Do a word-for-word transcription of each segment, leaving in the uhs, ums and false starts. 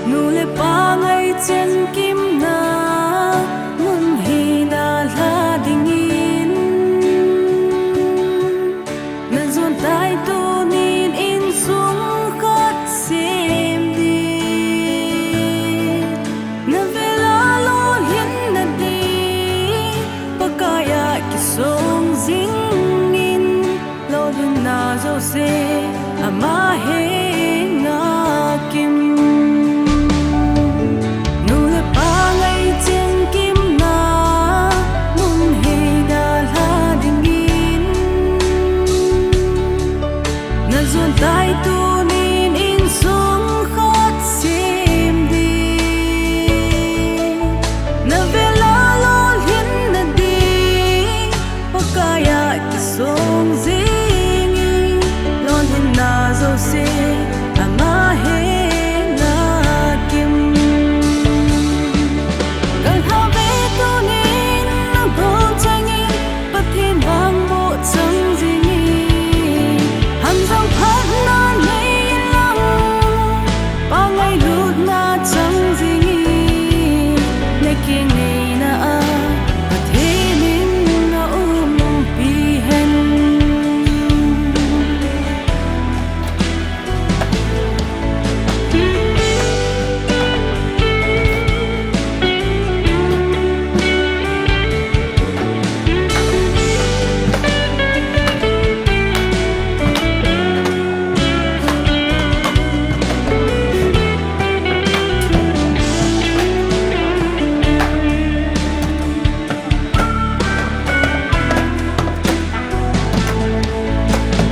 Nu le pa ngaichen kimna mun hi dalha dingin, na jon tai tunin insung khat sem ding. Na vela lolhin na ding, Pakaiya kisong jingin, lolhinna jouse ama henga kim. Nu le pa ngaichen kimna mun hi dalha dingin, na jon tai tunin insung khat sem ding. Na vela lolhin na ding, Pakaiya kisong jingin, lolhinna jouse ama henga kim. Kalhave tunin nagol changin, Pathen vangboh chang jingin, hamjang phatna nei lang, Pa ngailutna chang jingin, na keng neina a Pathen in na umpi hen.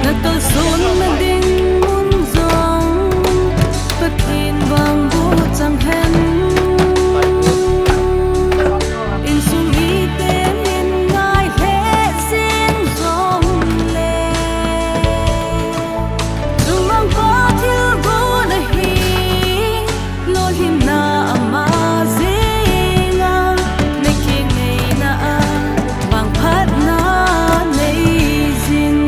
Na kalsonna ding mun jong Pathen vangboh chang hen. Insung miten in ngai lheh jeng jongle, Chungnungpa thilgon ahi, lolhinna ama jenga, na keng neina a vangphatna nei jing.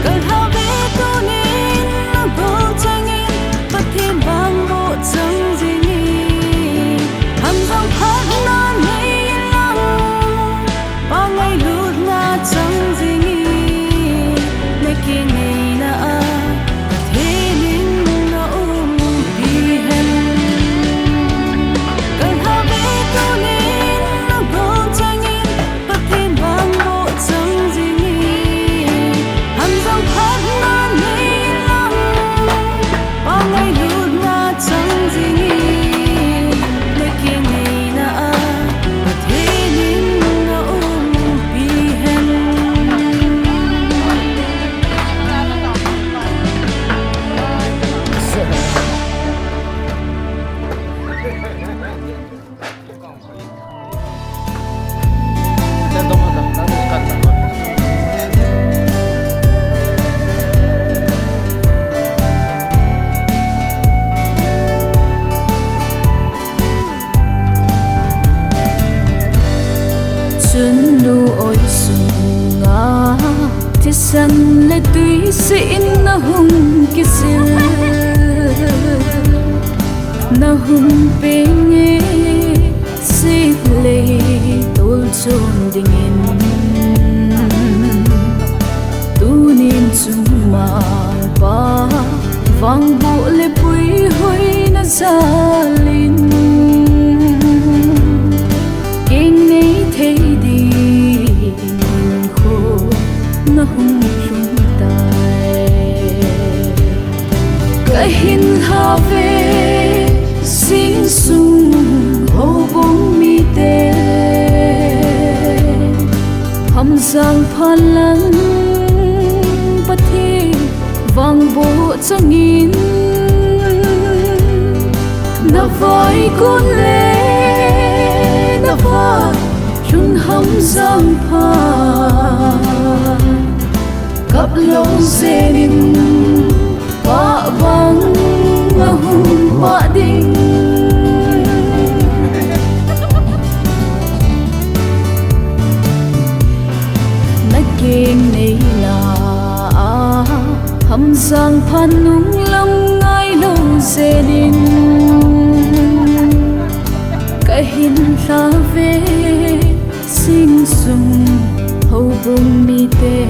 Kalhave tunin nagol changin, Pathen vangboh chang jingin, hamjang phatna nei lang, Pa ngailutna chang jingin, na keng neina a Pathen in na umpi hen. Kalhave tunin nagol changin, Pathen vangboh chang jingin, hamjang phatna nei lang, Pa ngailutna chang jingin, na keng neina a Pathen in na umpi hen. Chun nu oi sunga thisan le tui seh in na hung kisil, na hung peng e, sitlei tolchon dingin. Tunin chun Mangpa vangboh le puihoina jalin, keng nei thei ding hinkho na hung lhung tai. Kahin lhave jingsung houbung mite, hamjang phat lang Pathen vangboh changin, na vaikon le na va lhun hamjang phat kap lou jengin, pah bang a hung pah ding. Na keng neina a hamjang phat nung lam ngai lou jeng. Kum mite,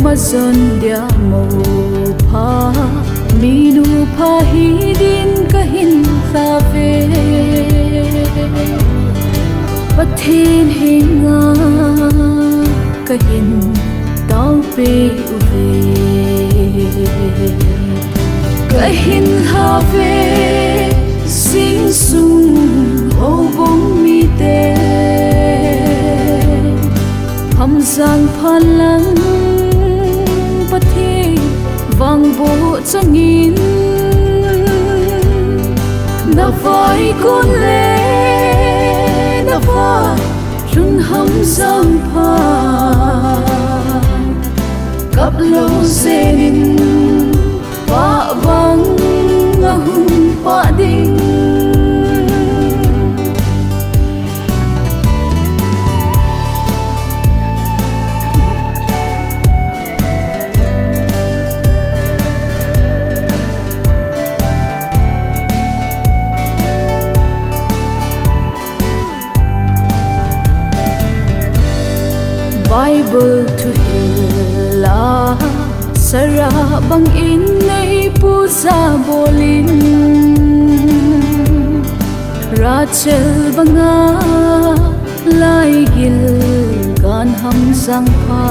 majon dia mo pha, minu pha hi din kahin lhave. Pathen henga kahin taope uve. Kahin lhave, sing sung houbung mite. Hamjang phalang Pathen vangboh changin, na vaikon le na va lhun Hamjang pha, kap lou jengin, pah bang ahung pah ding. Bible thuhil a Sarah bangin nei puja bolin, Rachel banga laigil gan Hamjang pha.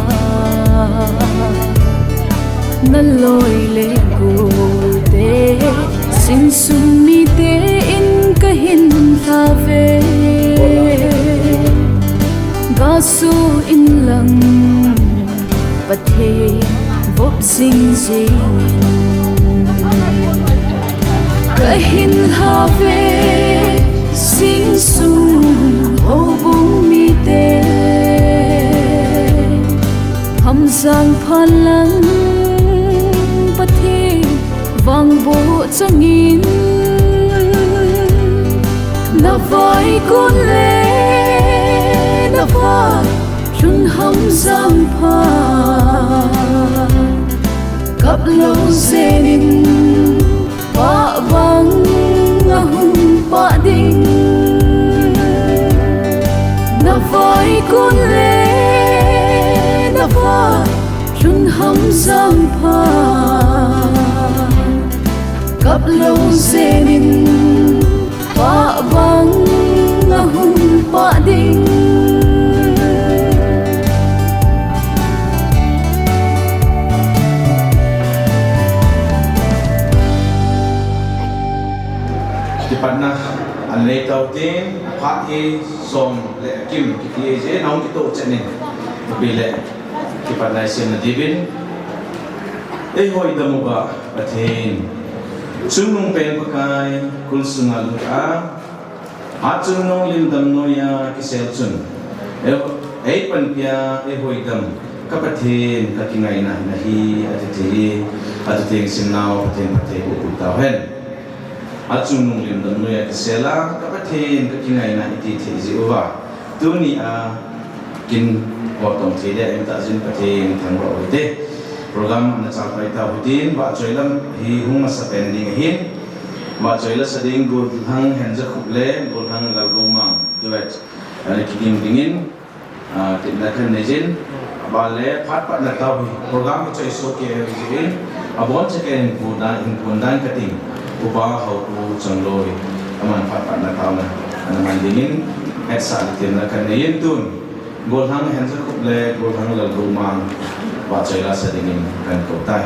Na loi le golte, sing sung mite in kahin lhave. Gasu in lang Pathen vop jing jing, kahin lhave, sing sung houbung mite. Hamjang phalang Pathen vangboh changin, na vaikon le na va lhun Hamjang pha, kap lou jengin, pah bang ahung pah ding. Na vaikon le na va lhun Hamjang pha, kap lou jengin, pah bang ahung pah ding. Kipatna anei tau tin, aphat hi som le akim kiti ahi je, nahung kitoh chet in. Ipi le, kipatna isemna diuvin. Eiho idam uva Pathen, chungnung pen Pakai, khul sunga lut a, achungnung lim damnoiya kisel chun, ei, eipanpia eiho idam, ka Pathen, ka kingaina nahi, ati thei hi, ati teng simnau Pathen phatthei boh peh tauhen. Achungnung lim damnoiya kisel a, ka Pathen, ka kingaina iti thei jeh uva, tuni a kin hotong thei dia eimah tah jin Pathen thangvah u hite. Program ana chalpai tau hitin, vahchoi lam hi hung masa pen ding ahin. Vahchoi la sa ding Golhang Henjakhup le Golhang Lalgoumang duet ana kiging dingin, ah, tipna khat nei jin. Aban le phat patna tau hi program kichoi soh kei ahi jeh in, abon cha kei hin phon dan, hin phon dan kating. Upa Haopu Chongloi, aman phat patna taona ana man dingin, hetsah le tipna khat nei jin tun. Golhang Henjakhup le Golhang Lalgoumang vahchoi la sa dingin kahin kou tai.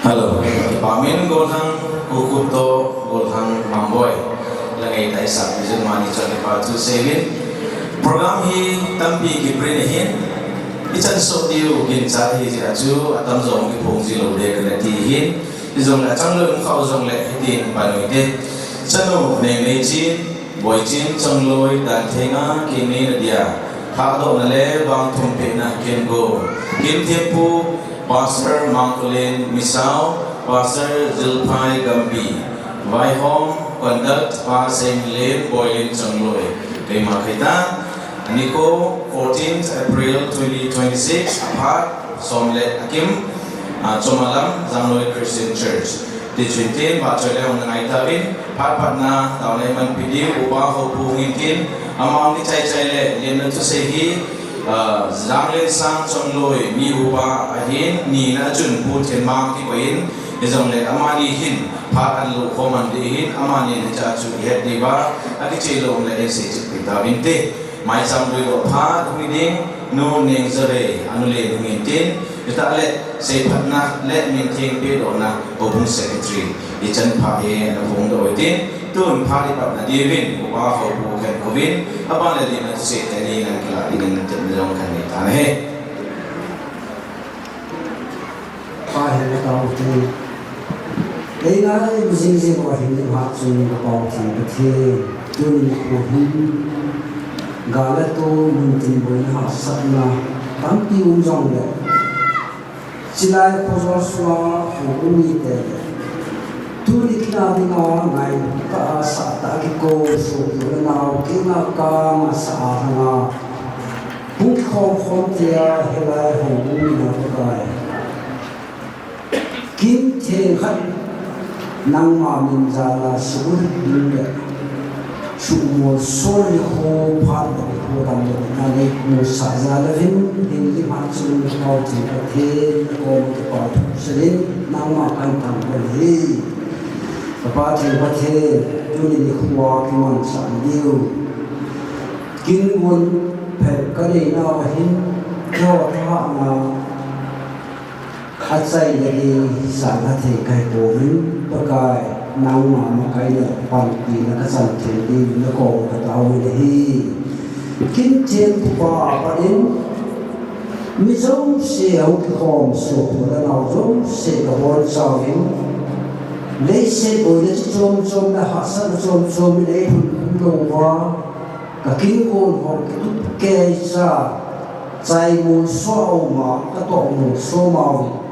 Hello, kipa min Golhang Kukup to Golhang Mamboi. Langai tai sa, izin mani chon kipa thu seivin. Program hi tampi kiprint ahin. Ichan so diu gincha hi jia chu atam jong kiphong ji lou de kana ti hin. Ijong le achang lou khau jong le hitin panui te. Chanu Neng Nei Chin, Boichin Chongloi, Danthenga, Kinei Nadia, Khahdohna le Vangthumpehna Kingo, Kimthempu, Pastor Mangkolin Misao, Pastor Zilphai Gambi, Vaihom, Conduct, Pa Seilen, Boilin Chongloi, Keima Kheita, Nikho, fourteenth April twenty twenty-six, aphat, som le akim, ah, Chomalam, Jangloi Christian Church. Tichun tin, vahchoi le hung ngai tauvin, phat phatna, taona imanpi diu, upa hopu hung in tin, ama hung kichai chai le, lenna thusei hi, ah, Janglensang Chongloi, mi upa ahin, nina chun Pu Thenmang kikoi in, hijong le amani hin, phat an lo khom an ding hin, amani hiche chu ihet diuva, akichai lou le eiseichet pi tauvin te. Maicham lui doh phat hung ding, Nu Nengzarei, anu le nu min tin, chutah le seiphatna le mintheng pedohna, houbung secretary, ichan pha hi ana phongdoh u tin, tun phat ipatna diuvin, upa hopu khen uvin, aban le dinna thusei teni nang kilah dingin tin jong kanei tan ahi. Pa hi na tao te. Ei na ei jing jing wa hin ni ha chun ka pao thang ka the. Tun ko hin. Ga la to mun tin boi na ha sat na. Tampi um jong le. Chilai ko jo sua ko um ni te. Tuni kina dinga ngai ta sa ta kiko so tu na nau kina ka ma sa a hanga. Hung khom khom tia helai hung um na ka kai. Kin theng khat nangma min jala suh ding le suh mol sol ni ho phat le ho dam le na le mu sa jala vin hin li ma chu ni ho chu ka the ko mo pa thu selin nangma kan tang ko hi. Ka pa theng Pathen, tuni nikho a kimanchah diu. Kin gon phet ka nei nau ahin, keiho thahatna achaina ding sanga thei kahi pouvin, Pakai, nangma makaina panpina kachan thei dingin nakoma katao in ahi. Kin thempupa apat in, mi jouse hung kikhom soh phat le nau jouse kabonchauvin, leiset boina chi chom chom le hahsatna chom chom in eihung khum louva, ka kin gon ho kitup keicha, chai molso a um a, katoh molso mau.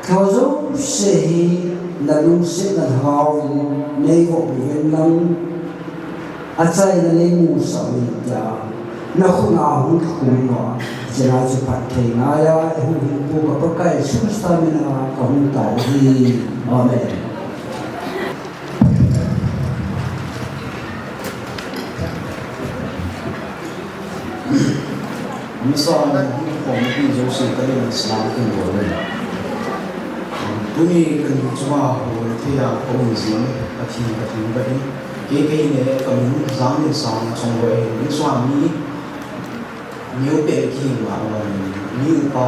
Keiho jouse hi nalungsetna lhagao in neivop uvin lang, achaina neimusah uvin tia, Na khut a hung kikhum inge, chena chu phatthei ngaiya, eihuhhingpu ka Pakai Jesu Christa mina kahung tao ahi. Amen. Amasa hung kikhom mipi jouse kalungset a kakipa. Tuni kahin chunga houin theiya kaum jing, Pathen kathangvah in. Kei, kei le kamin Jangminsang Chongloi ahin, insung a mi neo pen kahi uva, mi upa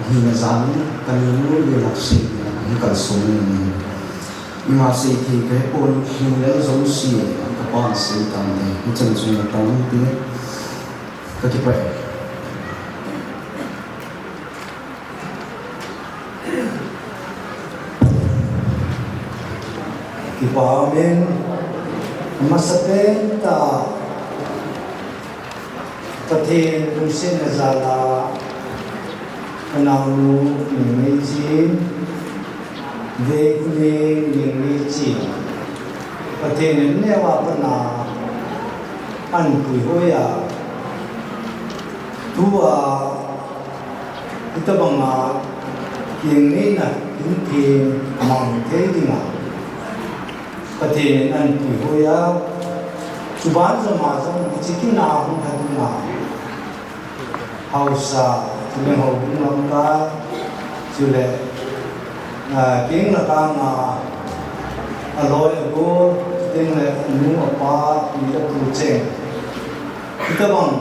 hina jal in, kaninu le Laksei in kahin kalson in. Ima seithei kahepon, hingjal jouse kapan sei tante, hichan chun natong te, kakipah e. Kipa amen. Amasapen tah, Pathen lungsetna jal a, kanaonu Nengneichin, Veikhuneng Nengneichin, Pathen in aneo a pat a ahin puihoi a, tua hitobang a kingaina, himthiem mang thei dinga Pathen in ahin puihoi a, chuban jom a jong hiche kin a hung lha dinga haosa, chule houbung lamkai, chule, ah, keng le kang a, aloi agol, chuteng le anu apa, pi le pu cheng, hitobang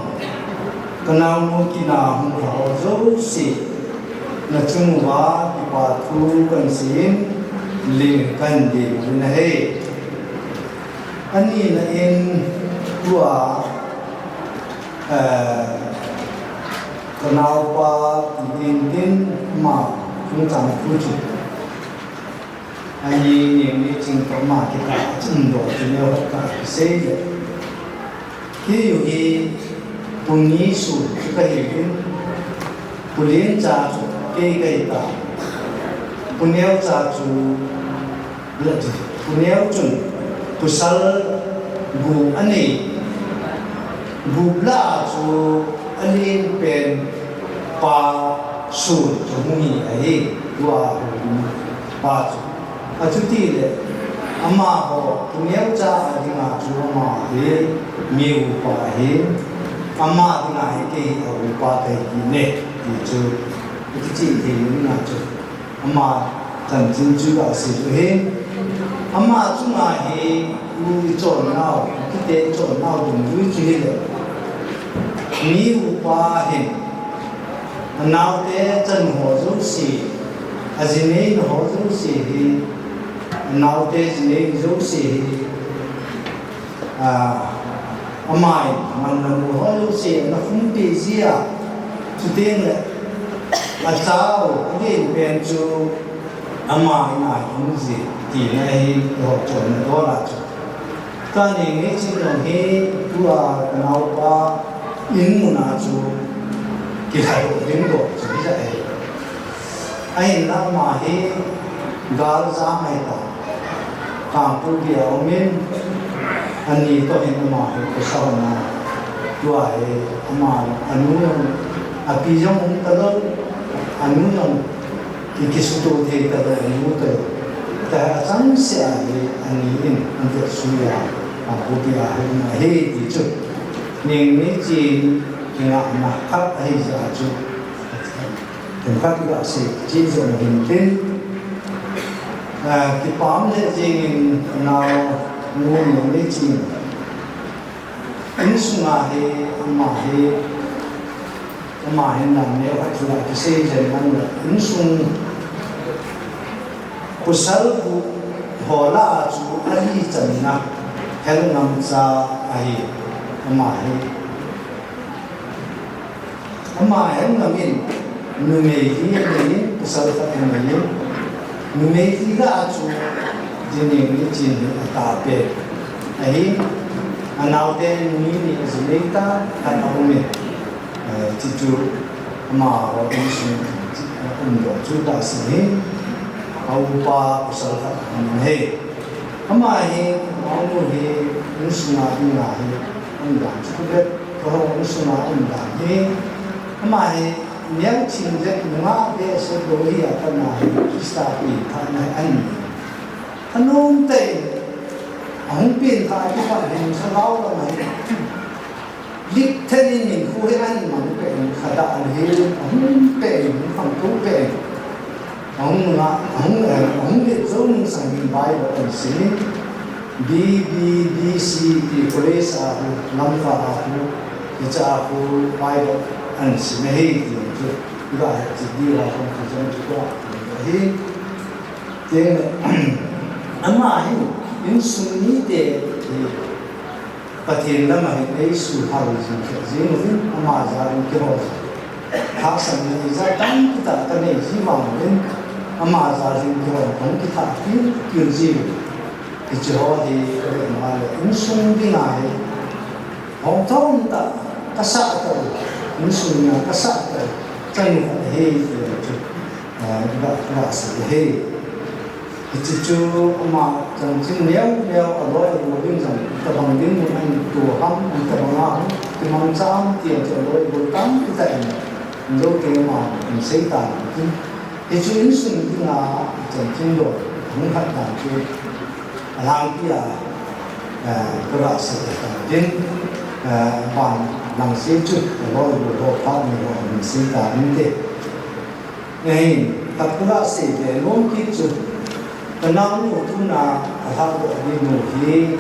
kanaonu kin a hung lha ho jouse, nachung uva kipa thu kahin seiyin, lim kahin ding uvin ahi. Anina in tua, eh, kanaopa Tintin, ama chungchang thu chu, ani Nengneichin toh ama kitah a chun do chu neo khat kasei le. Keiho hi Pu Nisun chu kahiuvin, Pu Lencha chu kei kahitai. Pu Neocha chu, Pu Neo chun pasal gup anei, gup lah a chu alen pen Pa Sun chu hung hi ahi, tua hung pa chu. Achuti le, amaho, Pu Neocha a dinga chu ama hi mi upa ahi, ama dinga hi kei hi a upa kahi kit e, ti chu, akichih thei dinga chu. Ama chanchin chu kasei u ahi. Ama chunga hi u ichonnau, kite ichonnau dungjui chu hile, mi upa hin, anaote chanu ho jouse, aji neina ho jouse hi, anaote ji neina jouse hi, ah, aman, manna mu ho jouse, ana khumpi jia, chuteng le, achao, agen pen chu, ama in a hung ji, tina hi, eiho chonna dol a chu. Ka Nengneichin jong hi, tua kanaopa, in mun a chu, kilhai doh ding doh chu, hijeh ahi. Ahinla ama hi gal jang ahitai. Kangpokpi a umin, ani toh hin ama hi khosa hon a. Tua hi ama, anu jong, api jong um talou, anu jong ki, kisutoh thei talou, anu talou. Tua achangseh a hi ani in, an vetsui a, Kangpokpi a hi um ahi ti chu. Nengneichin kingahna khat ahi jeh a chu. Themkhat kasei, chejong hintin, ah, kipah lheh jengin naonu Nengneichin. Insunga hi, ama hi, ama hin nam neo khat chu la kisei jeng man la, insung pasal gup ho lah a chu ali channa hel ngam cha ahi, ama hi. Ama hel ngam in, numei li anei in, pasal khat anei in, numei li lah a chu, ji Nengneichin hi atahbeh ahi, anaote nui ni aji nei tan, khat aum in, eh, chuchu amaho insung, um doh chu kasei hi, aupa pasal khat aum in ahi. Ama hi, naonu hi, insunga dinga hi, um dan chu vet. Hong suma um dan hi, ama hi neo ching le nunga behseh lou hi a, kana hi Christa pi pha na hi ahi. Anom tei, ahung pi pha a kipat hin sa lau lam hi. Lik then in min khu hi ahi mang pen, kha da an hi, ahung pen, hung pen. Ahung nga, ahung, eh, ahung le zong sang in Bible an sim in, B B B C ti college a hu, Lamka a hu, hicha a hu, Bible an sim e hi ti chu, iba he chi di wa kong ka jong chu ko, hi. Tin, ama hi, insung mite, hi, Pathen lama hin eisuhal jing kha jing uvin, ama jal in kihou. Hahsatna ijat tampi tah kanei ji vang uvin, ama jal in kihou, hung kitha kil, kil ji uvin. Hiche ho hi, kave ma le, insung dinga hi, hong thom tah, kasah tah, insung dinga kasah tah, chanu khat hi, ti chu, eh, ga, ga sei hi. Hiche chu ama chanchin neo neo aloi agol in jong, itabang dinmun ahin to ham, itabang a hung kimangcha ham ti a chu aloi agol tampi tah in, lo te ama in sei tan tin. Hichu insung dinga chanchin lo hung khat dan chu alangpi a, eh, ka ga sei tan tin, eh, ban lang sei chu aloi agol ho phat ni ho in sei tan te. Ahin, khat ka ga sei be nom kit chu, ka naonu tuna alhahdoh ding nu hi,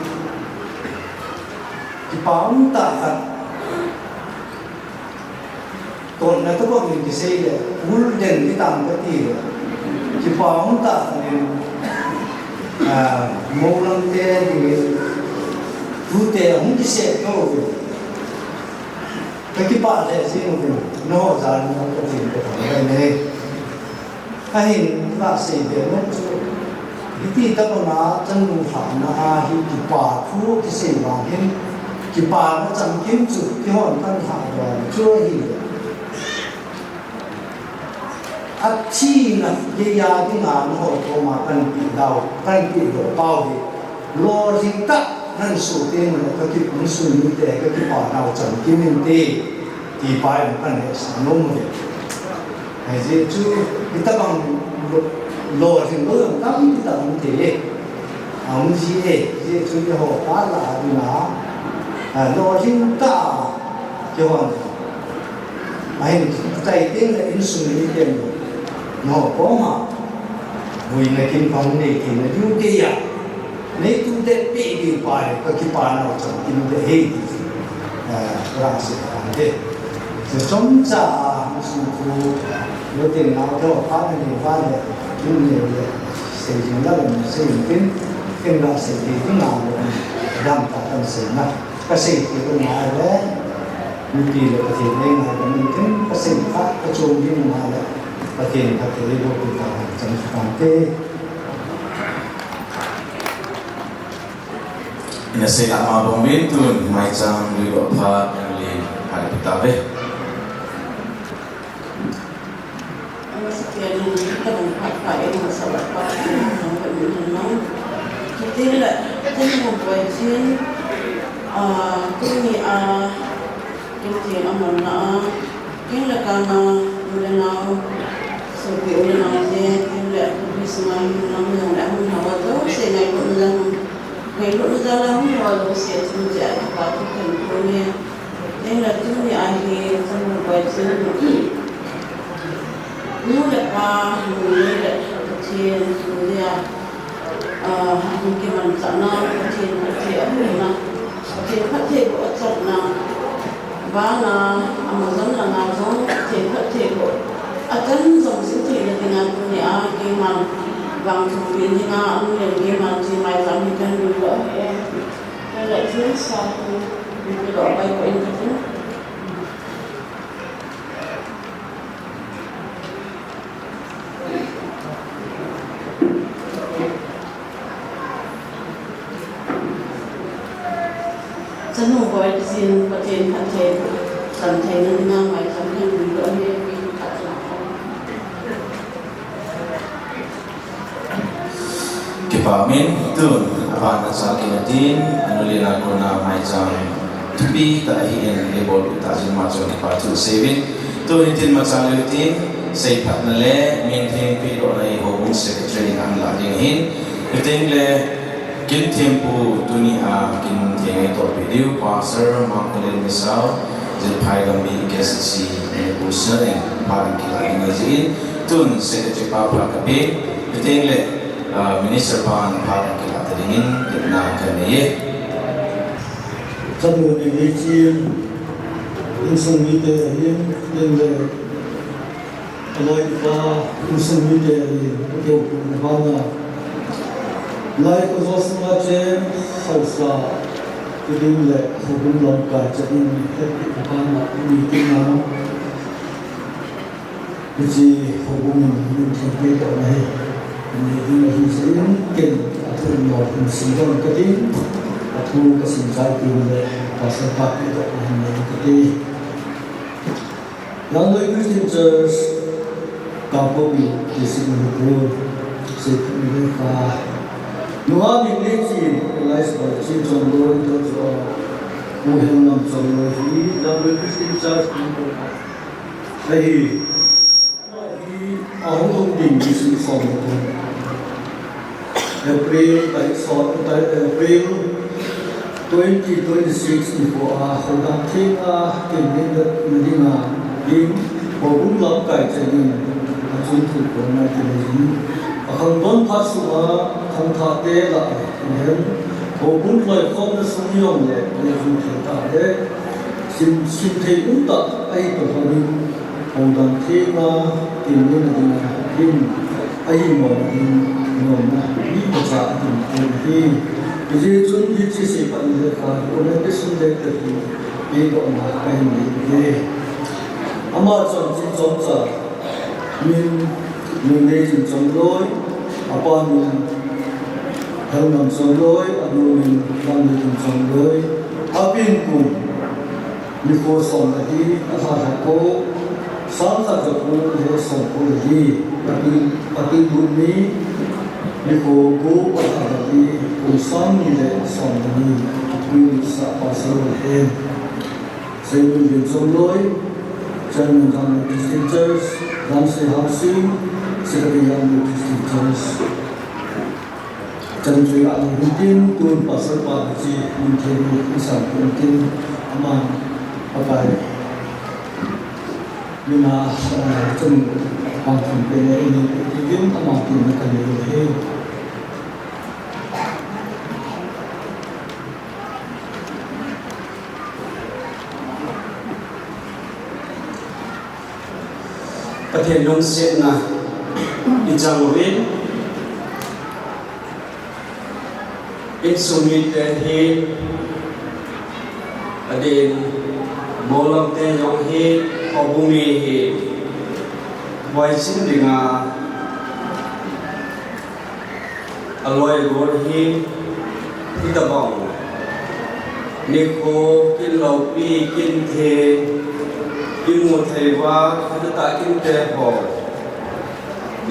kipa um tah khat, tonna tobang in kisei le, kul den kitam kati le, kipa um tah khat in, ah, mou lam te dingin, tute hung kisei to ve. Ka kipah lheh jeng uvin, nangho jal in Pathen ka thangvah e. Ahin, ka sei be nom chu, hiti tabanga chanu lhahna a hi kipa thu kisei vang hin, kipana chamkim chu kihon kan lhah doh chu ahi. Athina geiya dinga nangho koma kahin peh doh, kahin peh doh pau hi, lolhing tah nahin soh teng ule, ka ki, insung mite ka kipa nau chamkim inte, ti pa in kahin hetsah nom uve. Hijeh chun, hitabang lo, lolhing lou jong tampi tah um thei e. Aum ji e, hijeh chun eiho pa lah a dinga, a, lolhing tah a, kihon Ahin, chai teng le insung miten, nangho koma, boina kin pang nei kin na diu keiya, nei tu det peh ding pa hi, ka kipa nau chamkim de hi, ti, eh, ka sei pang de. Chu chomcha a, insung thu, lo teng nau te, pa na nei va le, kin nei le, sei jing la le, sei jing tin, ken ga sei thei ding a, lo, dam ta kan sei na. Ka sei thei ding a le, mipi le Pathen le ngai ka min tin, ka sei kha, ka chom ding a le, Pathen phatthei eiboh peh tauhen, chan chu tante. Ina sei ama bang uvin tun, maicham lui doh phat, Emily, hai peh tauve. Amasapen in, ka dong phat phat in, masa phat phat in, nang ka min hin nang. Chuti le, tin hung boi chin, ah, tuni a, kin tin a mun na a, kin le ka na, u le nau, sopi u le nau te, kin le, office na, mun na mun le, mun na wa to, se ngai ko na, ngai ko na la, mun na wa to, se tin ja, pa ko kin ko ne. Tengle tuni a hi, chanu boi chin, nu le pa, nu le Pathen, nu le, ah, hung kimanchahna, Pathen, Pathen, ahuna, Pathen phattheiboh achanna, vana, amajon langa jong, Pathen phattheiboh achan jong jing theina dinga tuni a, keiman vang thupi dinga, anu le keiman chi maicham hi kahin lui doh e. Kala jin sa ko, ko lo bai ko in ka tin. Chanu boi chin Pathen phatthei, chan thei na dinga maicham kahin lui doh e. Kipa umin, tun, aban a chal kit na tin, anu le nao a kona maicham Thupi tah ahin, eibolpeh tah jeh in ama chunga kipa thu seiyuvin. Tun hitin machal leu tin, seiphatna le mintheng pehdohna hi houbung secretary in ahin lah ding ahin. Chuteng le, kin thempu tunia kin theng eitolpeh diu, Pastor Marcolin Misao, Jilphai Gambih K C C, Manipur Synod in phat ahin kilah ding ahi jeh in, tun secretary pa phat kapeh, chuteng le, ah, minister pan phat ahin kilah ta dingin, tepna kanei e. Chanu ni ni chin, insung mite ahin, chuteng le, aloipa, insung mite ahin, keu pu na bana. Lai ko jo sunga che, hausa, chuteng le, houbung lamkai che in, happy na bana, ni tin na. Hiche houbung in mintheng pehdohna hi, ani ding ahi jeh in, ken athu umlou hin simdoh kating, athu kasim chai tin le, pastor pa pehdohna hin nei kati. Yangloi Christian Church, Kangpokpi District, Manipur, seiphatna lekha. Nungah Mingleching, alias Boiching Chongloi, Dojo, Pu Hengnam Chongloi hi, Yangloi Christian Church, Kangpokpi. Ahi, ahi, ahung um ding ni som le thum. April, tarik som, tarik April twenty twenty-six nikho a, Houdang Theng a, kin nina dinga, in, houbung lamkai chengin, achung thu kon ngai ti le in. Akhangdon phat sunga, khangthah te lah, in hen, houbung loikhomna sung jong le, le jong thei ta le, sim, sim thei um tah, ahi toh hon in, Houdang Theng a, kin nina dinga, in, ahi mona ding, nomna, mi pacha a ding, in, hi. Hijeh chun, hiche seiphatna lekha, hi, ona kisun le ta hi, pehdohna, kahin nei e. Ama chanchin chomcha, min, Mingleching Chongloi, apa min, Hengnam Chongloi, anu min, Lamleitum Chongloi, apen kum, nikho som le li, alha lha ko, sang khat jako le som ko le li, atui, atui lut ni, nikho gup, alha lha li, kum sang ni le som le ni, atui lut sa pa sa lo hen. Samuel Chongloi, Chairman Yangloi Christian Church, Ramsey Housing, Secretary Yangloi Christian Church. Chan chui a hin tin, tun pastor pa chi, min thei ni, isan tin tin, aman, apai. Mina, eh, chun, pang thum pe ne, ini, tin, aman tin, na kan ni, he. Pathen lungsetna i chang uvin, insung mite hi, adeh in, Moulam te jong hi, houbung mi hi, Boiching dinga, aloi gol hi, hitabang. Nikho kin loupi, kin the, imu thei uva, hitia kin te ho.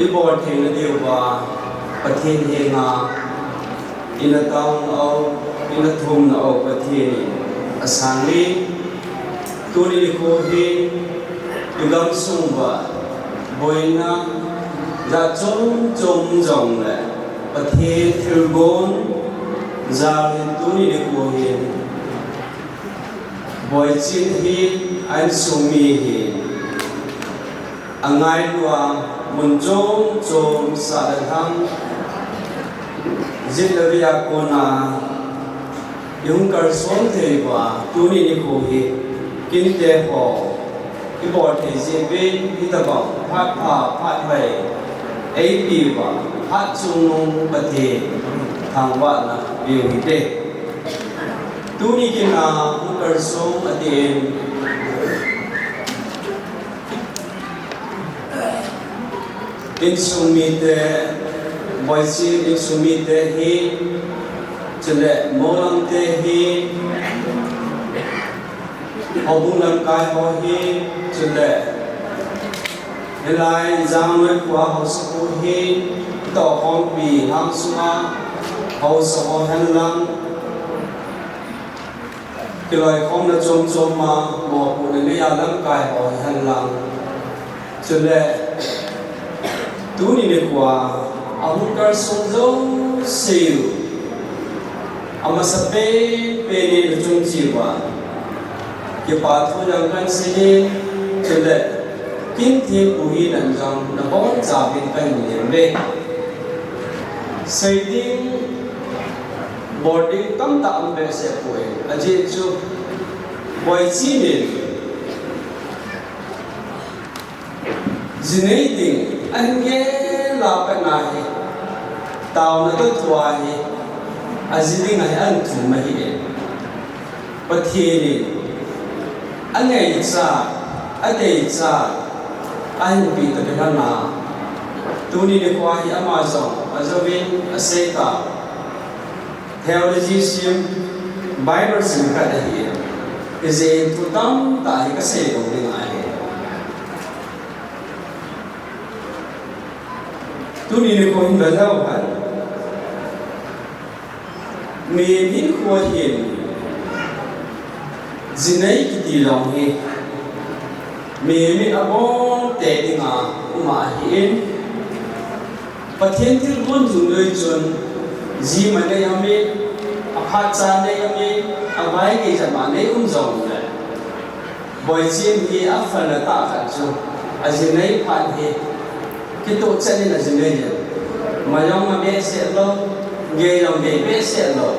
Ibol theina diuva, Pathen henga, ina taona u, ina thumna u, Pathen in asang in. Tuni nikho hi, i gamsung uva, boina, jat chom chom jong le, Pathen thilgon, jal in tuni nikho hi, Boiching hi, a insung mi hi, angailua, mun chom chom sah le lhang, jet le vei a kona, i hung kalson thei uva, tuni nikho hi, kin te ho, i bol thei jeh uvin, hitabang, phat pha, phat hoi, eipe uva, phat chungnung Pathen, thangvahna, peh u hite. Tuni kin a, hung kalson adeh in, insung mite, Boiching insung mite hi, chule Moulam te hi, houbung lamkai ho hi, chule hilai Yangloi khua haosapu hi, tohkhompi lhang sunga haosa ho henlang, Kiloikhomna chomchom a mopohna neiya lamkai ho hihen lang. Chule tuni nikhoa ahung kalsong jouse u, amasapen pen in nachung cheh uva kipa thu jong kahin seiyin, chule King Thempu hi nang jong nabonchauvin kahin lem uve. Seiding bolding tamtah um behseh poi. Ajeh chu Boichen in jinei ding ahin gel a pat ahi, taona toh thua hi aji ding ahi, ahin thum ahi. Pathen in angaichat, adeicha ahin peh tapeh lhon a, tuni nikhoa hi ama jong ajouvin asei ta. Theology sim, Bible sim khat ahi. Hijeh in thu tamtah hi kasei lou ding ahi. Tuni nikho hin vajou hen. Mihem hinkho hin jinei kiti jong hi mihem in abonte dinga um ahin, Pathen thilgon dungjui chun jima nei aum in, aphatcha nei aum in, avaigei jep a nei um jongle, Boichen hi aphalna tah khat chu ajinei phat hi kitoh chet in ajinei jin. Ma jong ma behseh lou, gei jong gei behseh lou,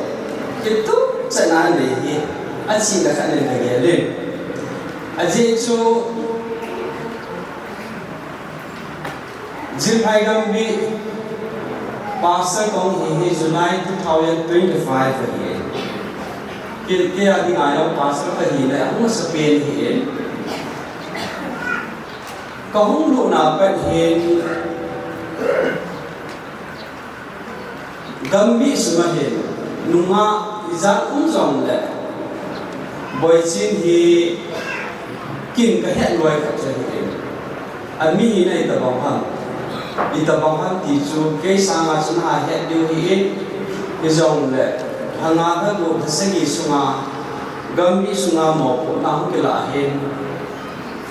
kitoh chet a anei hi achihna khat in kagel in. Ajeh chu Jilphai Gambih pastor kahung hi hi July two thousand twenty-five ahi. Kei, kei a dinga jong pastor kahina ahung masapen ahi. Kahung lutna pat hin Gambih sunga hin nungah ijat um jongle, Boichen hi kin kahet loi khat chu ahi. Ami hina itobang ham, itobang ham ti chu kei sanga chu nahet diu ahi. Hijongle lha nga lha gup lha sagi sunga Gambih sunga mopohna hung kilah ahin,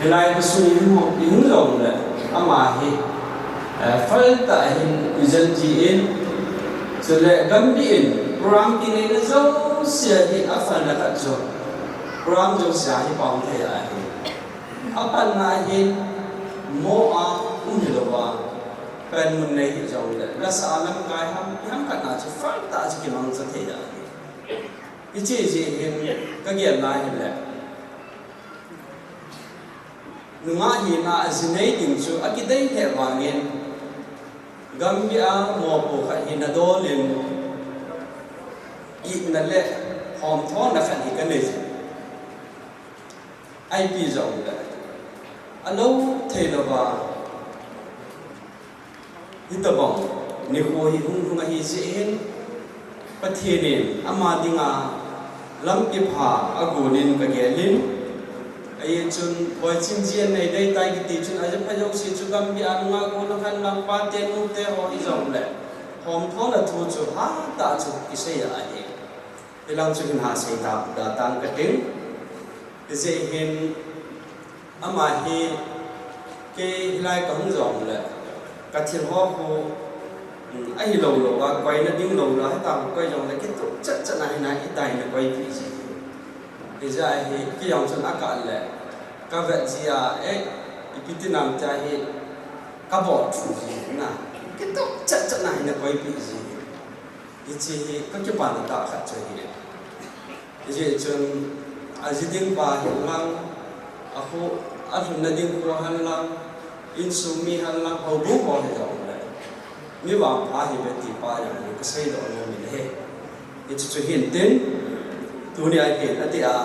hilai khosung ihung, ihung jongle ama hi, eh, phatah a hin ijen jin, chule Gambih in program kineina jouse a hin aphalna khat chu program jouse a hi pang thei ahi. Apatna a hin mo a um hilouva, panmun nei hijongle, lasah a lamkai ham, iham khat na chu phatah a chu kimangcha thei ahi. Hiche jeh hin kagel lai hile, nungah hina a jinei ding chu akidei lheh vangin, Gambih a mopo khat hina dol in, itna le homthona khat hi kanei jin. Ipi jongle, alou theilouva hitobang nikho hi hung lhung ahi jeh hin, Pathen in ama dinga lampi pha agon in kagel in. Ajeh chun Boichen ji anei dei tai kiti chun, ajeh pha jouse chu Gambih a nungah gon a khan lang, pate nute ho hijongle, homthona thu chu hatah chu kisei ahi. Hilang chu hin hasei ta, da tang kating. Hijeh hin ama hi kei hilai kahung jongle, kathil ho khu, um, ahilou louva, koina ding lou la, hita khu koi jongle, kitoh chat chat na hina, itaina koipeh ji. Hijeh a hi, kei jong chun akah le, kavet ji a, eh, ipi ti nam tia hi, kabol thum ji na. Kitoh chat chat na hina koipeh ji. Hiche hi kakipana tah khat chu ahi. Hijeh chun aji ding pa hen lang, akho, alhunna ding kho hen lang, insung mi hen lang, houbung ho hijongle, mi vangpha ahiuve ti pa jong kaseidoh nom in ahi. Hiche chu hintin, tuni a hin ati a,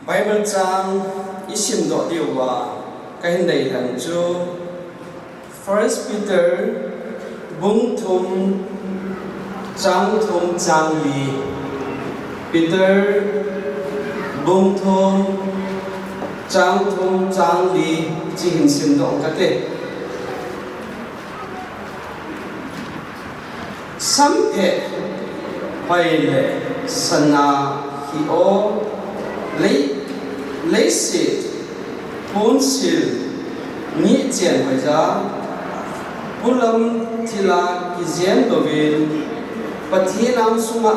Bible chang isimdoh diuva kahin deilhen chu First Peter bung thum chang thum chang li. Peter bung thum chang thum chang li, hiche hin simdoh kate. Sampheh hoi le Sana hi o lei, leiset ponsil ni chen hoija pulam thila kijen lovin Pathen ang sunga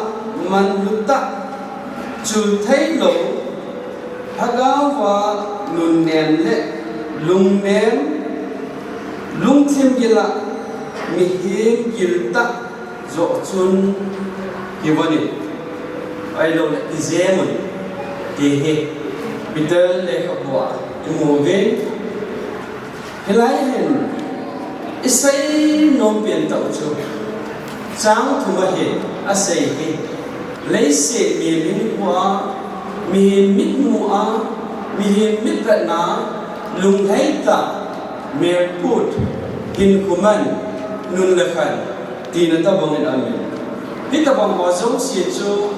manlut tah, chul thei lo, Lhagao a nunnem le lungnem, lungthim gila mihem gil tah joh chun kivon in, ahilouleh kijem un, ti hi Peter lekhabua imu uvin. Hilai hin isei nom pen tah u chu chang thum a hin asei hi, leiset mihem hinkhoa, mihem mitmua, mihem mitvetna, lunglhai tah, melput, hinkho man, nun le khan, tina tabang in amin. Hitabang ho jouse chu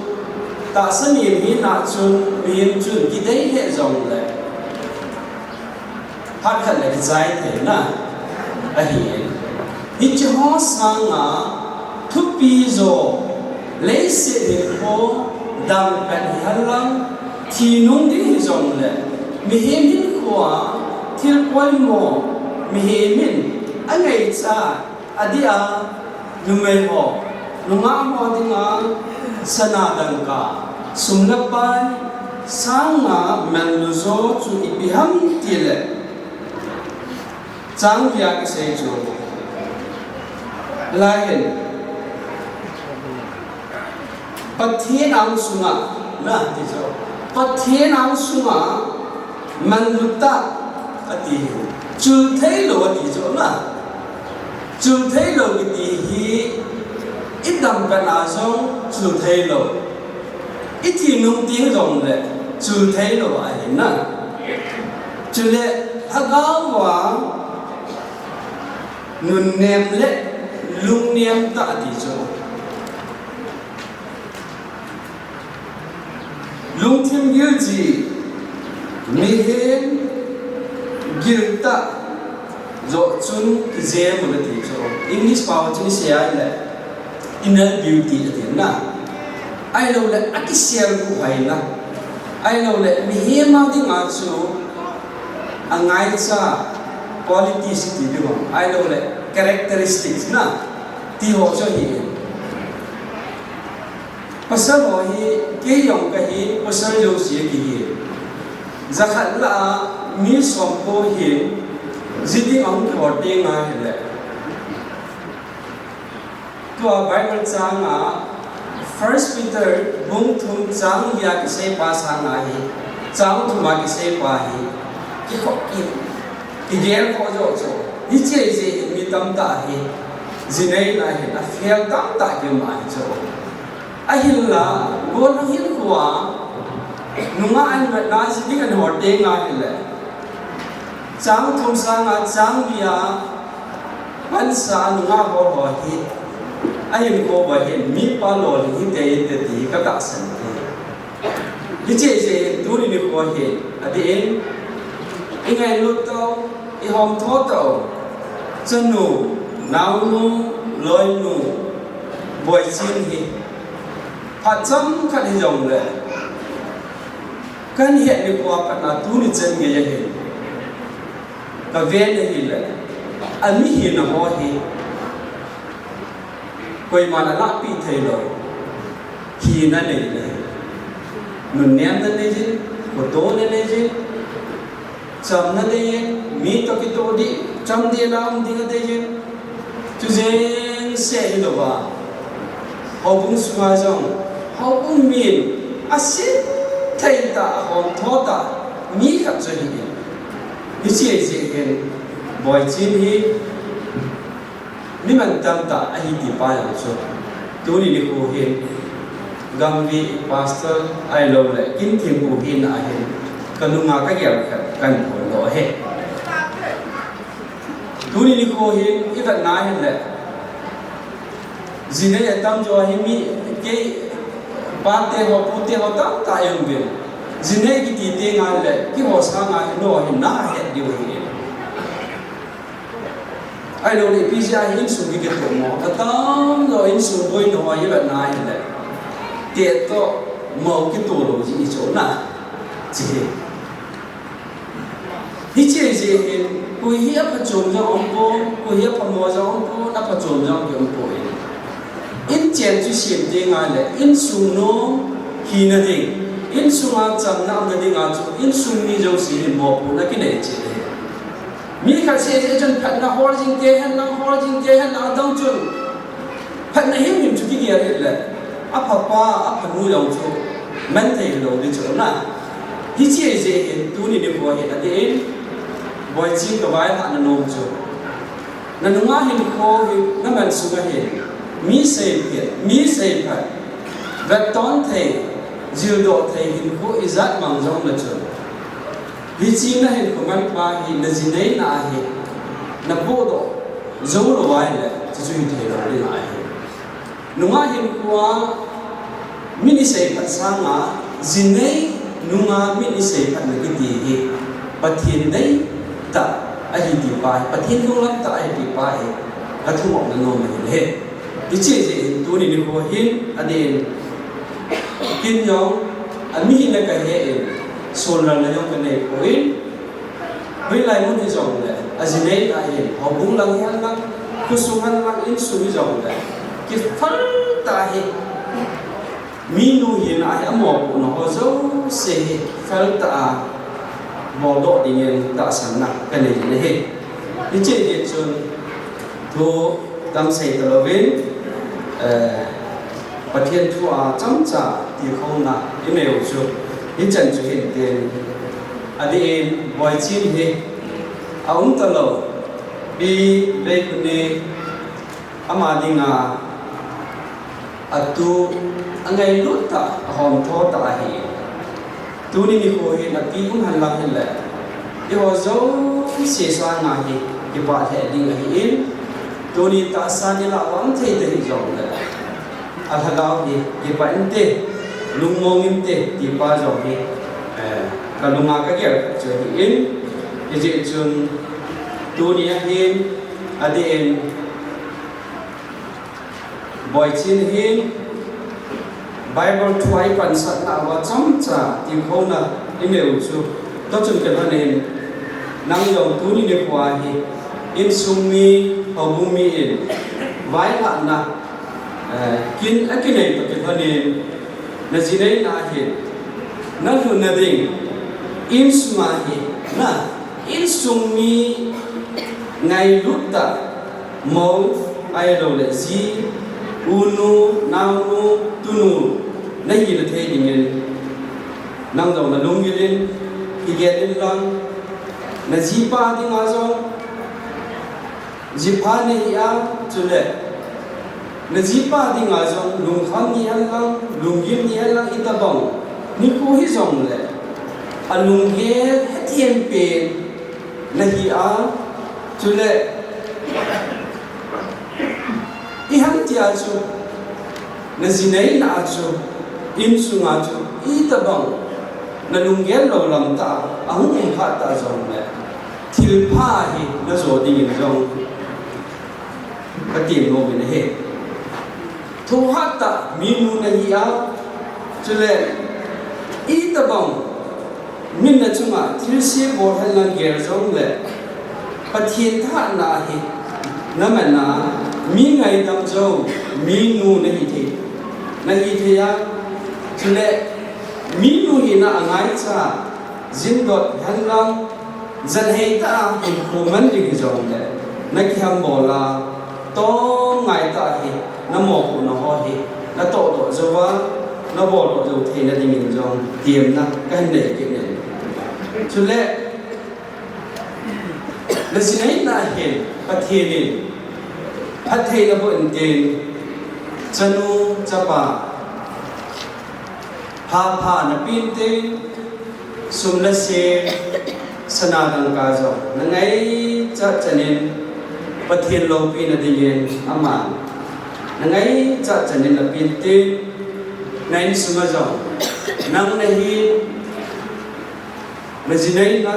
tahsa mihem hina chun mihem chun kidei lheh jongle phat khat le kichai theina ahi. Hiche ho sanga thupi jo, leiset hinkho dangpen hihen lang, thi nung ding hijongle, mihem hinkhoa thil poimo, mihem in angaicha, adeh a, numei ho, nungah ho dinga sana dangka, sum le pai, sanga manlu jo chu ipi ham tile, chang li a kisei chu, lai hin, Pathen ang sunga, na, ti chu, Pathen ang sunga manlut tah, ati hi. Chul thei lo ati chu, na. Chul thei lo kiti hi, idangpen a jong chul thei lo, ithi nung teng jongle chul thei lo ahi, na. Chule Lhagao a nunnem le lungnem tah ati chu, lungthim gil ji, mihem gil tah joh chun kijem un ati chu, English pao chun isei a ahile inner beauty ati, na. Ahilouleh akisel bu hoina, ahilouleh mihem a dinga chu angaicha qualities ti ding ham, ahilouleh characteristics, na, ti ho chu ahi. Pasal ho hi, kei jong kahi, pasal jouse kihi. Jakhat lah a mi somko hin, ji ding ahung kihol teng ahile, tua Bible chang a, First Peter bung thum chang li a kisei pa sanga hi, chang thum a kisei pa hi, kikhop ki, kigel khoh joh chu, hiche jeh hin mi tamtah hi, ji neina hin afel tamtah kium ahi chu. Ahinla, gollhang hinkhoa nungah in vetna ji ding ahin hol teng ahile, chang thum sanga chang li a pansa nungah hol ho hi ahinkho uva hin mipa lolhing hite hite ti hi katahsan e. Hiche jeh hin tuni nikho hin adeh in ingailut tau, ihom tho tau, chanu, naonu, loinu Boichin hi phat chomkhat hijongle, kahin het nikho a pat a tuni chan geiya hin kaven ahile, amihina ho hi koiman alahpeh theilou hina nei le, nunnemna neiyin, khotona neiyin, chamna neiyin, mi toh kitoh ding, chamdel a um ding aneiyin, chujeng seh hilouva, houbung sunga jong houbung min asin thei tah, ahom tho tah mi khat chu ahi in. Hiche jeh hin Boichin hi mi mantam tah ahi ti pa jong chu tuni nikho hin Gangvi pastor ahilouleh Kinthempu hina hin kanunga kagel khat kahin phondoh ahi. Tuni nikho hin ivetna ahile, jinei atamjo hi mi, kei, pate ho pute ho tamtah aum uvin, jinei kiti teng ahile keiho sanga hi nangho hin nahet diu ahi. Ahilouleh ipi jeh a hi insung kikitoh mo, atamjo insung boina ho ivetna ahile, Te to mo kito lou ji chu na. Chi. Hiche jeh hin, koi hi aphachom jong umpon, koi hi aphamo jong umpon, aphachom jong kiumpon. Inchen chu sem teng le, insung nung hina ding, insunga chamna umna dinga chu, insung mi jouse hin mopohna kinei cheh e. Mi khat seh seh chun phatna hol jing te hen lang, hol jing te hen lang, adang chun phatna himhim chu kigel hih le, aphapa, aphanu jong chu man thei lou ding chu na. Hiche jeh hin tuni nikho hin adeh in, Boiching kavailhahna nom chu, nanunga hinkho hi naman sunga hin, mi seiphat, mi seiphat, vetton thei, jildoh thei hinkho ijat mang jong le chun, hiche nahinkho manpa hi najineina ahi, napohdoh jou lou ahile, chuchu hithei lou ding ahi. Nunga hinkhoa min iseiphat sanga, jinei nunga min iseiphatna kiti hi Pathen deitah ahi tipa hi, Pathen lunglam tah ahi tipa hi kathumopna nom ahi. Hiche jeh hin tuni nikho hin adeh in, ken jong amihina kahe in, sonlalna jong kanei poi. Hoilai mun hijongle, ajineina hin, houbung lang hihen lang, khosung hen lang, insung hijongle, kiphal tah hi, minu hina hi, amopohna ho jouse hi phal tah a boldoh dingin tahsanna kanei ahi. Hiche jeh chun thu tamsei talouvin, eh, Pathen thua chomcha tilkhouna ineiu chu hichan chu hintin, adeh in Boiching hi aum talou, Pi Veikuni ama dinga atu angailut tah, ahomtho tah ahi. Tuni nikho hin api um hen lang hile, eiho jouse sanga hi kipah lheh ding ahin, tuni tahsa in ilah vang thei tahih jongle, alhagao hi kipah inte, lungmong inte tipa jong hi, eh, kalunga kagel khat chu ahin, hijeh chun tuni ahin, adeh in, Boiching hin Bible thu a ipansatna uva chomcha tilkhouna ineiu chu, tuchun kilhonin, nang jong tuni nikhoa hi, insung mi, houbung mi in vailhahna, eh, kin akinei toh kilhonin, najineina hin, nalhunna ding, insunga hi, na, insung mi ngailut tah, mou ahiloule ji, unu, naonu, tunu, nahina thei dingin, nang jong nalunggil in kigel in lang, najipa dinga jong jipha nahi a, chule najipa dinga jong lungkham nahi hen lang, lunggil nahi hen lang, itobang nikho hijongle, alunggel hethem pen nahi a, chule, iham tia chu, najineina a chu, insunga chu, itobang nalunggel lou lam tah a hung um phat tah jongle, thilpha hi najo dingin jong katem nomin ahi. Thohhat tah minu nahi a, chule itobang min nachunga thilse bol hen lang gel jongle, Pathen thahatna hi naman a, mi ngaidam jou minu nahi thei, nahi thei a, chule minu hina angaicha, jindot hen lang, janhei tah a hinkho man ding hijongle, nakihambol a, tongngai tah hi, namopohna ho hi natohdoh jouva, naboldoh jou theina dingin jong temna kahin nei kit in. Chule, najineina hin Pathen in phattheina boh intin, chanu chapa phapha napeh intin, sum le pai, sana dangka jong nangaichat chanin, Pathen loupina dingin aman nangaichat chanin napeh intin, na insunga jong nang nahi, najineina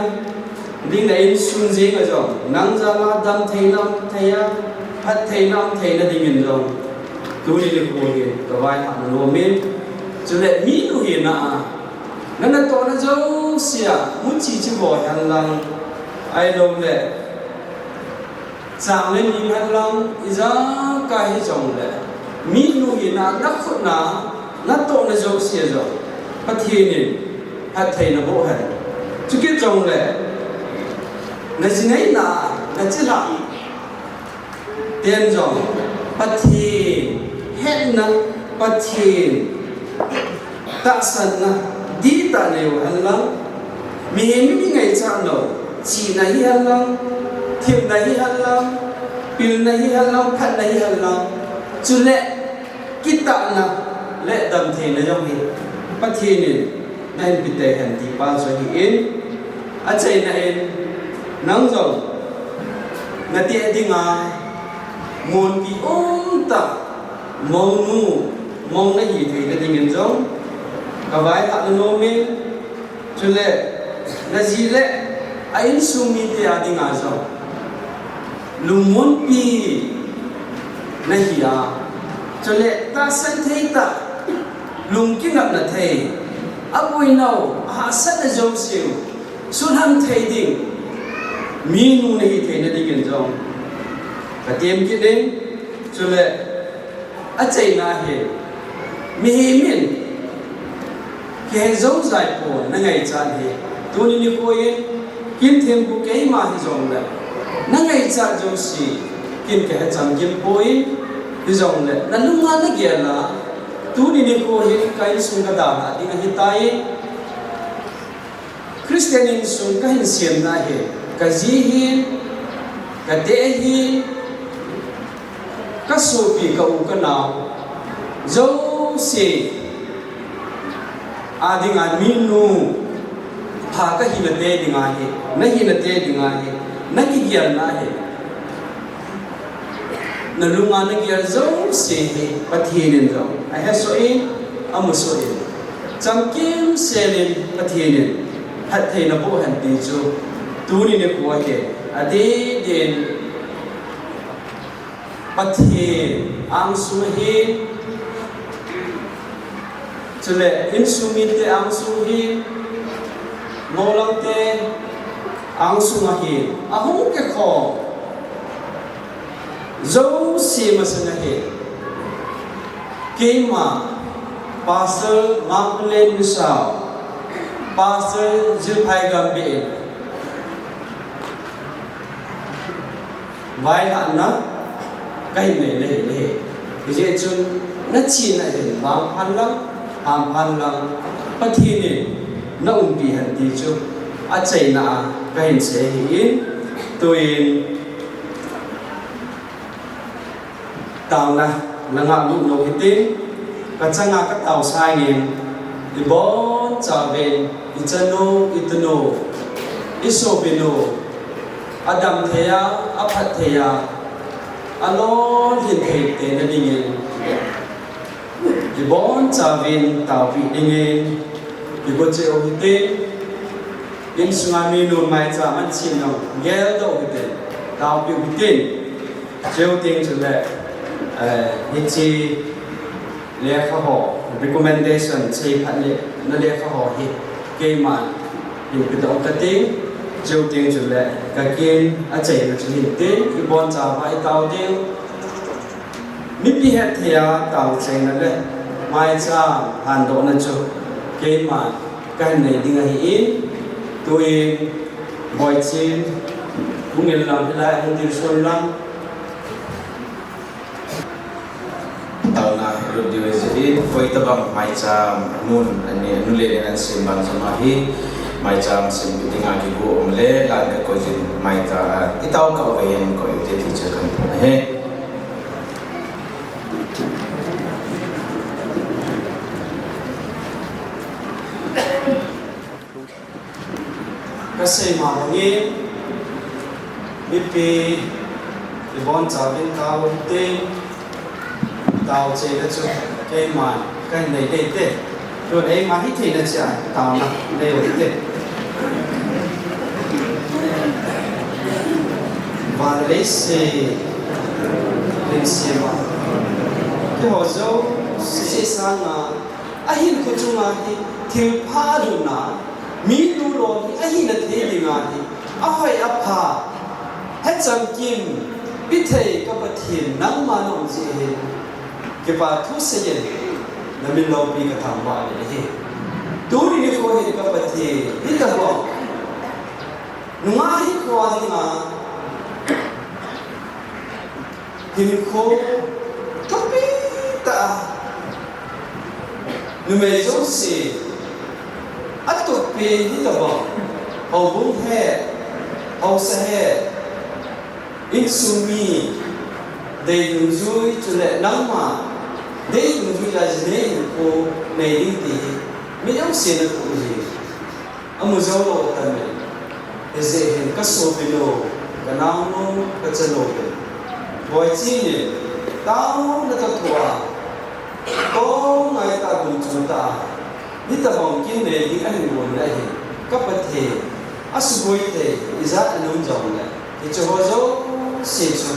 ding, na insung jenga jong nang jal a damtheina umthei a, phattheina umtheina dingin jong tuni nikho hin kavailhahna nomin, Chule minu hina a, na natohna jousea muchi chi bol hen lang, ahilouleh chang le ning hen lang, ijakai hijongle, minu hina a na khutna, natohna jousea jong Pathen in phatthei naboh hen. Chukit jongle, na jinei na, na chilhah ten jong Pathen hetna, Pathen tahsanna dihtah nei u hen lang, mihem in i ngaichat lou, chihna hi hen lang, thepna hi hen lang, pilna hi hen lang, phatna hi hen lang, chule kitahna le damtheina jong hi Pathen in nahin pe tei hen ti pa chu ahi in, achaina in, nang jong nati dinga monpi umtah, mounu, mong nahi theina dingin jong kavaihah nom in, chule naji le a insung mite a dinga jong lungmonpi nahi a, chule tahsan thei tah, lungkinatna thei, abuinau, ahahsatna jouse u sulhang thei ding minu nahi theina dingin jong katem kit in, chule achaina hi, mihem in kihe jou jai pon na ngaichat hi, tuni nikho in kin thempu keima hijongle, na ngaichat jouse kin kahe chamkim poi, hijongle nalunga nagel a, tuni nikho hin ka insung kadalhah ding ahitai. Christian insung kahin semna hi, kaji hi, kateh hi, kasopi, ka u kanao jouse a dinga minu pha kahina te dinga hi, nahina te dinga hi, nakigelna hi, nalunga nagel jouse hi Pathen in jong ahesoh in, amusoh in, chamkimsel in Pathen in phatthei naboh hen ti chu tuni nikho hi adeh din Pathen angsung ahi, chule insung mite angsung ahi, molang te angsung ahi, ahung kikhom jouse masang ahi. Keima Pastor Mark Len Misao, Pastor Zilphai Gambih in vaihahna kahin nei nahi, nahi. Hijeh chun nachihna hin vangphan lang, hamphan lang, Pathen in naumpi hen ti chu achaina a kahin sei ahi in, tuin taona nangah lut nau hitin, kachanga katao sangin, ibonchauvin, ichanu, itanu, isopinu, adam thei a, aphat thei a, alolhin thei te nadingin, ibonchauvin taopeh dingin, igo cheh u hitin, insunga minu maicham ahin sem nau geldoh u hitin, taopeh u hitin. Chuteng chule, eh, hiche lekha ho, recommendation, seiphatna lekha ho hi keiman hin pedoh kate, chuteng chule kakin achaina chu hinte, ibonchauva itao ding, mipi hetthei a taochaina le maicham handohna chu keiman kahin nei ding ahin, tuin Boichin, hung in lang, hilai hung tilson lang. Taona lut diu ahi jeh in, koitabang maicham, anun, ani, anu le nen ahin sem bang jong ahi, maicham sempeh dinga kigo um le, lan kakoi jin maicham, itao kah uve, koi ute ti chu kahin phon ahi. Kasei ma bangin, mipi, ibonchauvin tao u hite, taochaina chu keiman kahin nei ding ahite. Tun eima hitheina cheh a taona nei u hite. Van le leiset lemsema, keiho jouse sanga Ahin kho chunga hi thilpha alhunna, minu lolhing ahina thei dinga hi ahoi apha, hechamkim pithei ka Pathen, nangma na um jeh hin kipa thu seiyin, namin loupi kathangvah in ahi. Tuni nikho hin ka Pathen, hitobang nungah hinkho dinga hinkho thupi tah a numei jouse atup pen hitobang, houbung he, haosa he, insung mi, dei dungjui chule nangma dei dungjui a jinei hinkho nei ding ti hi mi jouse na kum hi. Amu jou lou tame. Hijeh hin ka sopinu, ka naonu, ka chanu te, Boiching in taona toh thua, tongai tah, gunchu tah a, hitobang kin nei ding ahin gon na hi, ka Pathen, asuboi thei ijat ana um jongle, hiche ho jouse chu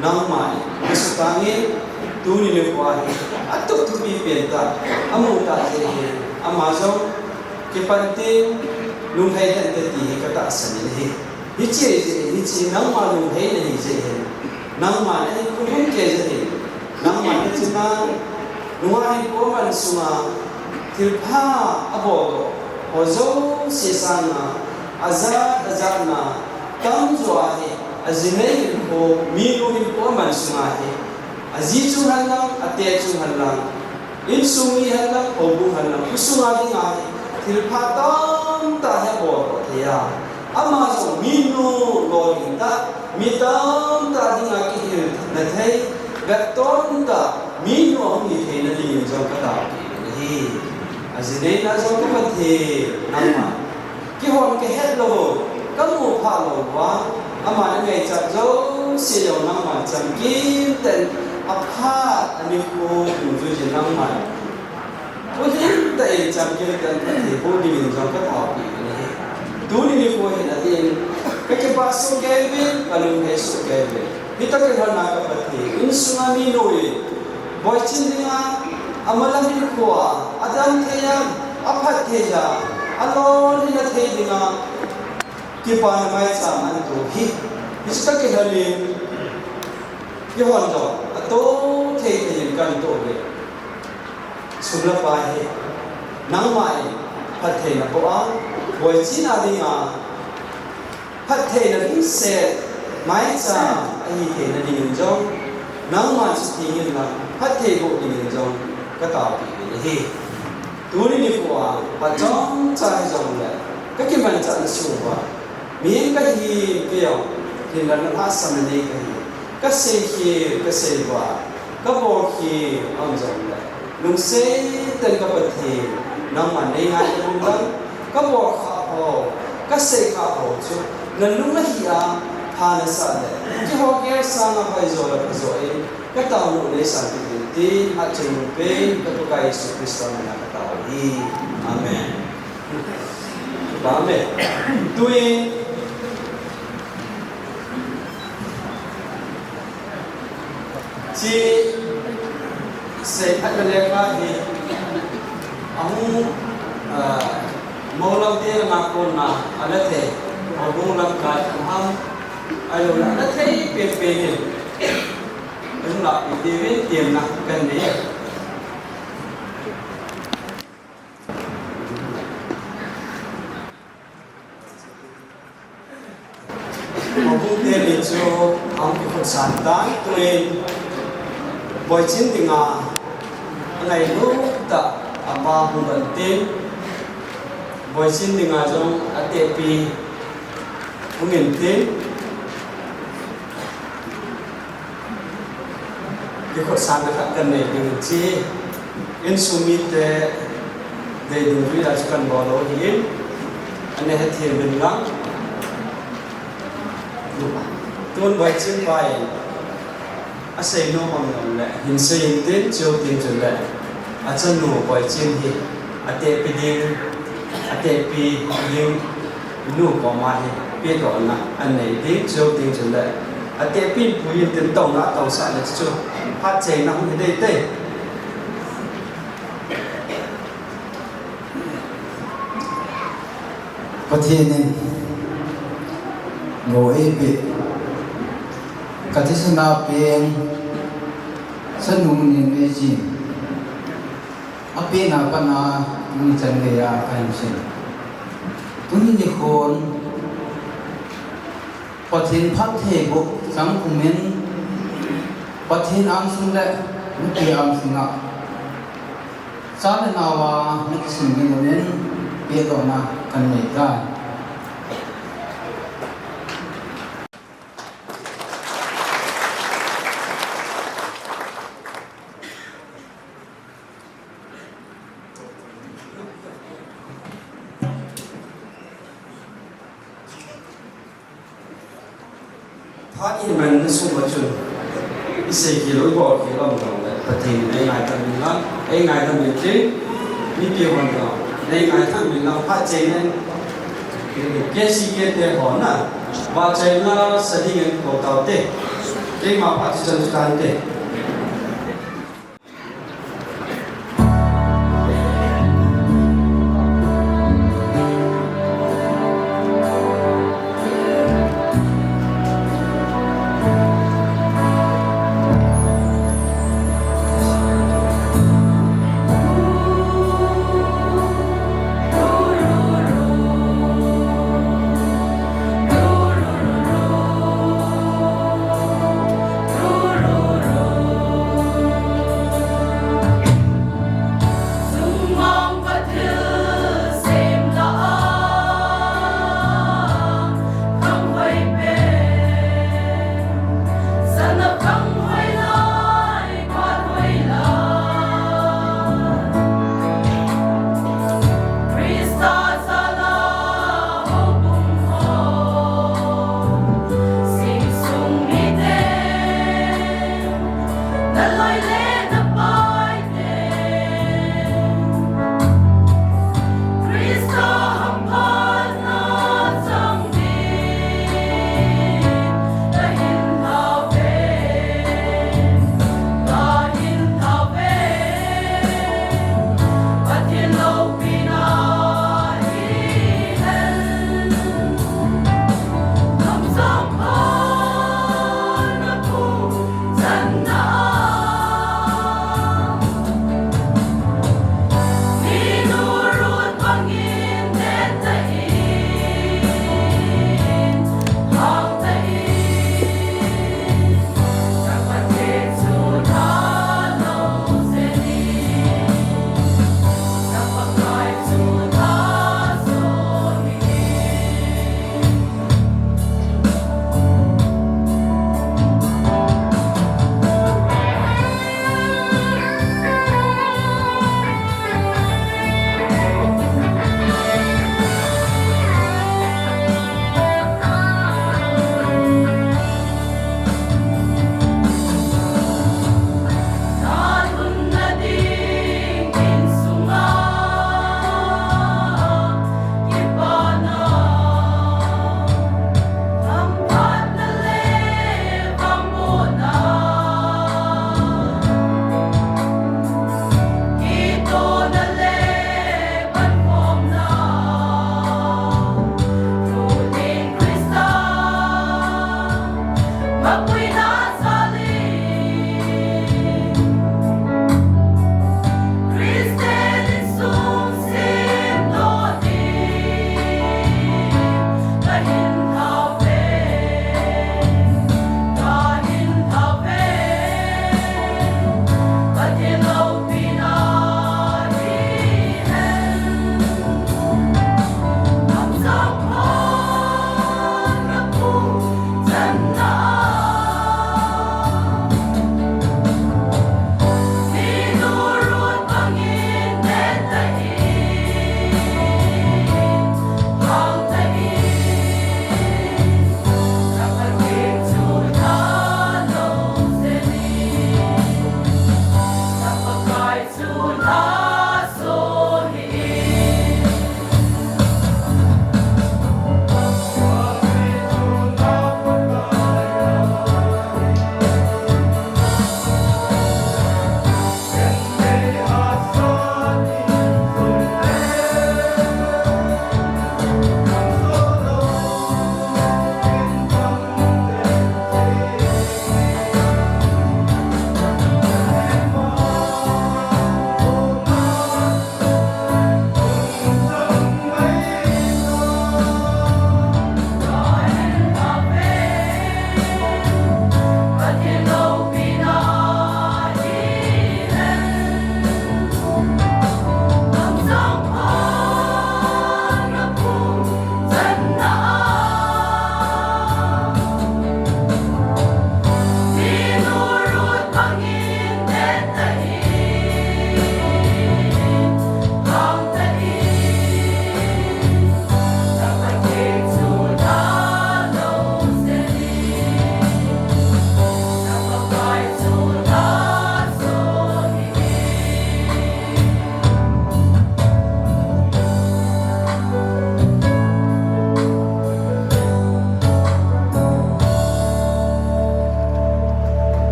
nangma in nasuhtang in, tuni nikho hi atup thupi pen tah, amu tah jeh hin, ama jong kipan tin, lunglhai hen te ti hi ka tahsan in ahi. Hiche jeh, hiche nangma lunglhai na hi jeh hin, nangma na hi khulum kei jeh hin, nangma na chuna, nungah hinkho aman sunga thilpha abol doh ho jouse sanga, ajat ajat na, tamjo a hi, ajinei hinkho, minu hinkho aman sunga hi, aji chung henlang, ate chung henlang, insung mi henlang, houbung henlang, khosung a dinga hi thilpha tamtah hi abol doh thei a, ama jong minu lolhing tah, mi tamtah dinga kihilna thei, vetton tah minu ahung hi theina dingin jong ka taopi in ahi. Ajineina jong ka Pathen, nangma kihon kahet lou, kamu phah lou uva, ama na ngaichat jouse jong nangma chamkim tah in aphat a nikho dungjui jin nangma, Pathen tah in chamkim tah in phatthei boh dingin jong ka taopi in ahi. Tuni nikho hin atin, ka kipah soh kei uve, ka lunglhai soh kei uve. Hita kilhonna ka Pathen, insunga minu in Boiching dinga, amalam hinkho a, adam thei a, aphat thei a, alolhin athei dinga, kipana maicham ana toh hi. Hichu ka kilhon in, kihon doh, atoh thei thei in kana toh uve. Sum le pai hi nangma in phatthei naboh a, Boiching a dinga phattheina ding set, maicham ahi theina dingin jong, nangma chu theng inlang phatthei boh dingin jong ka taopi in ahi. Tuni nikho a, phat chomcha hijongle, ka kimanchahna sung uva, mihem kahi, kei jong hinla na lhahsamna nei kahi. Ka seikhel, ka seivah, ka bolkhel aum jongle, lungset tah in ka Pathen, nangman nei ngaidam inlang, ka bolkhah ho, ka seikhah ho chu na lung ahi a, pha nasah le, keiho gel sanga hoijo le phajo in ka taonu nei sang kit in tin, hatchungnung pen ka Pakai Jesu Christa mina ka tao ahi. Amen. Amen. Tuin Chi seiphat le lekha hi ahung, ah, moulam te na kona ala thei, ahung lamkai ham, ahilouleh ala thei penpen hi ahung lahpi diuvin temna kanei. Houbung teni chu ahung kikhutsan tan, tuin Boiching dinga angailut tah apa hung ban tin, Boiching dinga jong atehpi hung in tin, kikhutsanna khat kanei ding ahi. Insung mite dei dungjui a chu kan bol lou ahin, ana hethem uvin lang. Tun Boiching pa in asei nom aum le hin seiyin tin, chuteng chule achanu Boiching hi atehpi ding, atehpi ding nu koma hi pedohna anei ding, chuteng chule atehpi in puiyin tin, touna atousah le chu phattheina hung hi ding ahi. Pathen in gou eipeh, ka thisan a peng, sanu nin eijin, apeng a pat a tuni chan geiya kahin sim. Tuni nikhon Pathen phattheiboh chang pumin, Pathen angsung le mipi angsunga cha le nao a nakisun ding uvin, pehdohna kanei tai. Phat in man na sum a chun, isei khel u, ibol khel u um jongle, Pathen in eingaidam inlang, eingaidam intin, mipi hon jong neingaidam inlang, phat cheng in, K C K te hon na, vahchoina sa dingin kou taute, keima phat chu chan chu tante.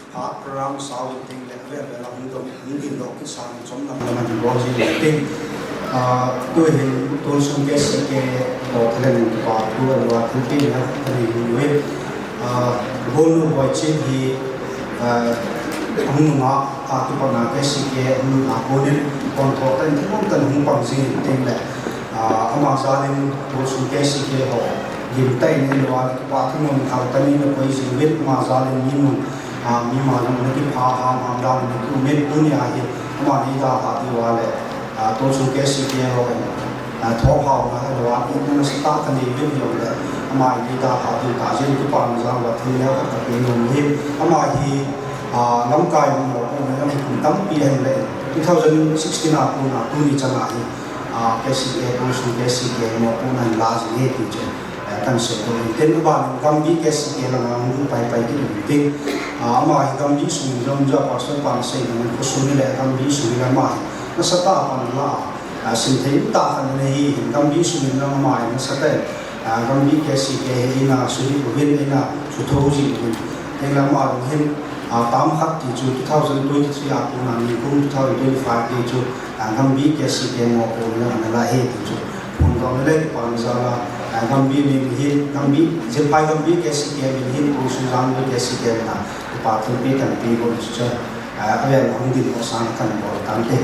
Phat program sao in ting le vel vel a hung dong, hung din dong kisa ni chom lam lam a ni bol ji le ting. Ah, tu hin Tualsung K C K ho thalen in kipa thu a lua thil pe na ta ni hin ui. Ah, Bolu Boichin hi, ah, hung nunga, ah, kipa na K C K hung nunga konin kon tho tan thil kon tan hung pang ji ting le. Ah, ama jalin Tualsung K C K ho gim tai ni lua kipa thu mun khal ta ni na koi ji win ama jalin ni mun Ah, mi ma lam na kipha ha, ma lam na ki umen pu ni a hi, ama ni da ha ti wa le, ah, Tualsung K C K ho, ah, tho ha na ha wa, i na sa ta ka ni bi ni le, ama ni da ha ti ka jin ki pa na za wa ti le ka ka pe no ni, ama hi, ah, lamkai mo mo ko na lam kum tampi hen le, two thousand sixteen a ko na tu ni chang a hi, ah, K C K, Tualsung K C K mo ko na la ji he ti che. Eh, kan sei to in tin, aban in Gambih K C K langa hung pai pai kit in tin, ah, ama hi Gambih sung in jong ja pastor pan sei in khosung in le Gambih sung in ama hi nasatah a pan la, ah, sim thei tah khat ana hi in Gambih sung in jong ama hi nasatah in, ah, Gambih K C K hi ina suhi uvin ina sutho ji uvin. Tin ama jong hin, ah, tam khat ti chu two thousand twenty-three a kon a ni kum two thousand twenty-five ti chu, ah, Gambih K C K mo ko na ana la he ti chu. Phung dong le kipa na jal a, ah, Gambih min hin, Gambih, Jilphai Gambih K C K min hin, Tualsung Jangmi K C K min a, kipa thilpeh kan pe bol chu, ah, avel hung din ko sang kan bol tan te.